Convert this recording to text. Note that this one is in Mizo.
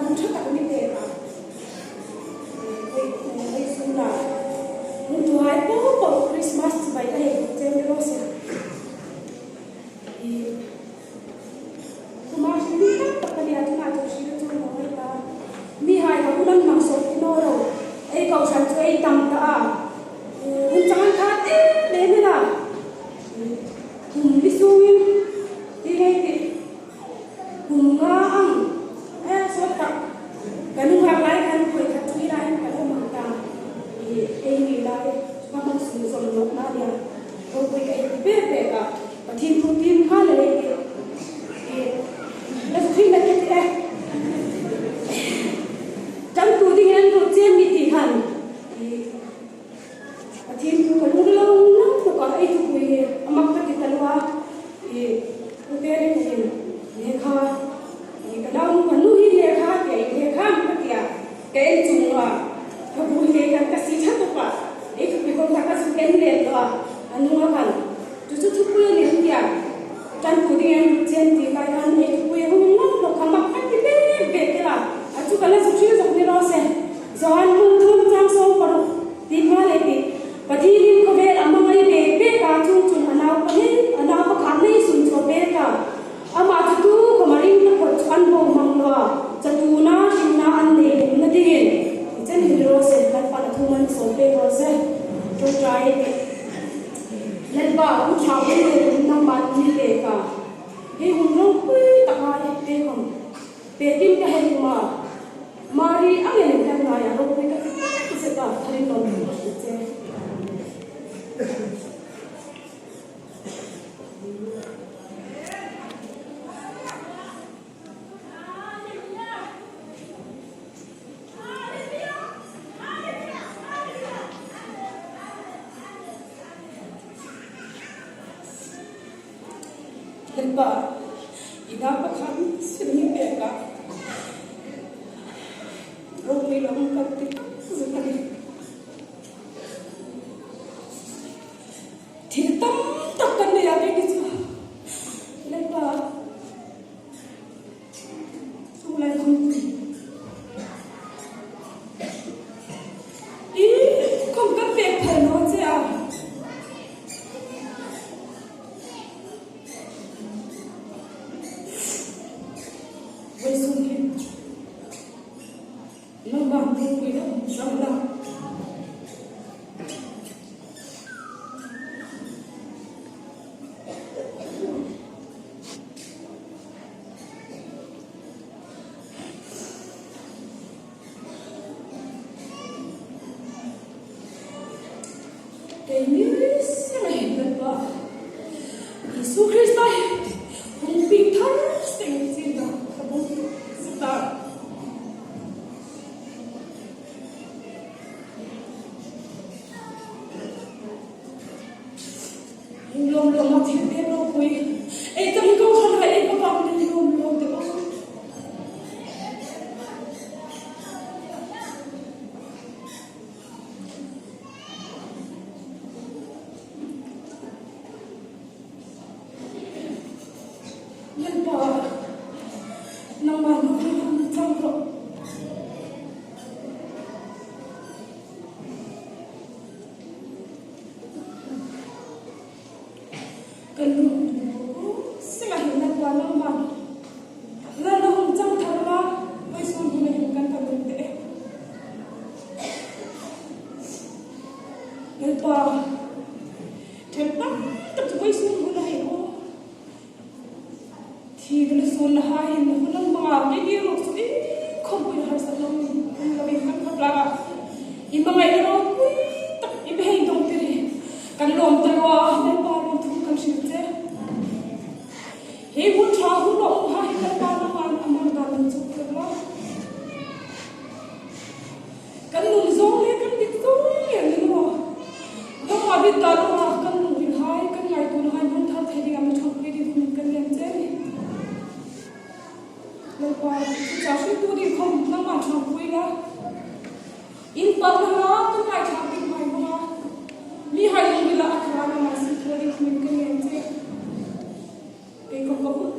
hun tha tak ni pek a. Hun thu hai pawh pawh Christmas chibai ka hei bawk che ni rawh se. Khuma hrilh mi tak tak ka nia tunah chu hrilh chu ka ngaih ta. Mi hai ka hun an hmang sawt ti naw lo. Ei kohhran chu ei tam ta a. Hun chang an khat em em ila. Kum li sungin ti hei tih. Kum nga ang e sawt tak. Ka nu nghak lai khan khawi khat thui laiin ka lo hmang ta. I ei mi lai ka hmang sum zawm lawk na nia. Ropui ka inti ber pek a. Pathian thu tin kha la lei tih i la zu thin na ti e. Tan tu ding in an ruh chian mi tih khan i Pathian thu ka lung lo lo tluk a ei thupui hi a mak ka ti ta lo a i Ute rin in lehkha i ka nau nu ka nu hi lehkha tia in lehkha ang ka tia ka en chung lo a ka bu hi kei khan ka si tha tawp a ei thupui kawng kha ka zu ken let lo a a nung a khan Chu chu thupui a ni ang tia Tanpui ding an rut chian tih lai khan ei thupui a hung ngawt hlawk kha mak ka ti bek bek ila a chu ka la zu thil zawk ni rawh se. Johan hung thum chang 60 tih hma leh tih Pathianin khawvel a hmangaih bek bek a chung chung a nau pahnih a nau pakhat nei sun chu a pek a amah chu tu khawma ring ta phawt chu an bo mang lo a chatuna hlimna an nei lem na dingin ti chen ni rawh se Lalpan a thum an sawi pek rawh se tawngtai tih Lalpa u tha hun leh hun nangmah ni pek a, hei hun ropui tak a i pek ang. Pekin ka hei kum a, Mari a nge lem kan ngai a, ropui ka ti tak zet a, tharin lawm thu ka hrilh che. Lalpa, i nau pakhat sin hi pek a, ropui lo ang kan ti tak zet a ni. Thil tam tak kan nei a kei ni chu Lalpa. I khawm kan pek phal lo che a. Vawisung hi nangmah ropui deuh chang la. Keini seng Lalpa Isu Krista hi hungping thar seng chin a ka bum zet a. Lawm lawm a thil pek ropui ei tam ko khan hai ei papa ni lawm lawm te aw. Lalpa nangmah ropui hun chang rawh. Ka lu seng a himna kual lo ma. Lalna hun chang thar ma hawi sun hun a him kan ta lung teh e. Lalpa, then tam tak chu hawi sun hun a him aw. Thi ka lu sun na hai hin hun ang manga kei ni ruk chu in khawmpui harsat lo ni kan lo in kan khawp lak a. I hmangaih na ropui tak i behei dawng tir hi kan lawm ta lo a, Lalpa lawmthu kan hrilh che. He hun tha hun a awm ha hi Lalpa nangman a mang dan lo chuk ta lo. Kan nun zawng leh kan dik zawng nge ni maw? Nangmah bik dan awm a kan lung rin hai, kan ngaihtuahna hai hmang thar thei dingah mi thangpui ding hun kan lem che ni. Lalpa, chutiang hringtu ding khawm nangmah thangpui la. In palna la ka ngaithla ding hai bawk a. Mi hai lung ila a thla nangmah si thua ding khawmin ka ngen che. Kei khawm ka hun.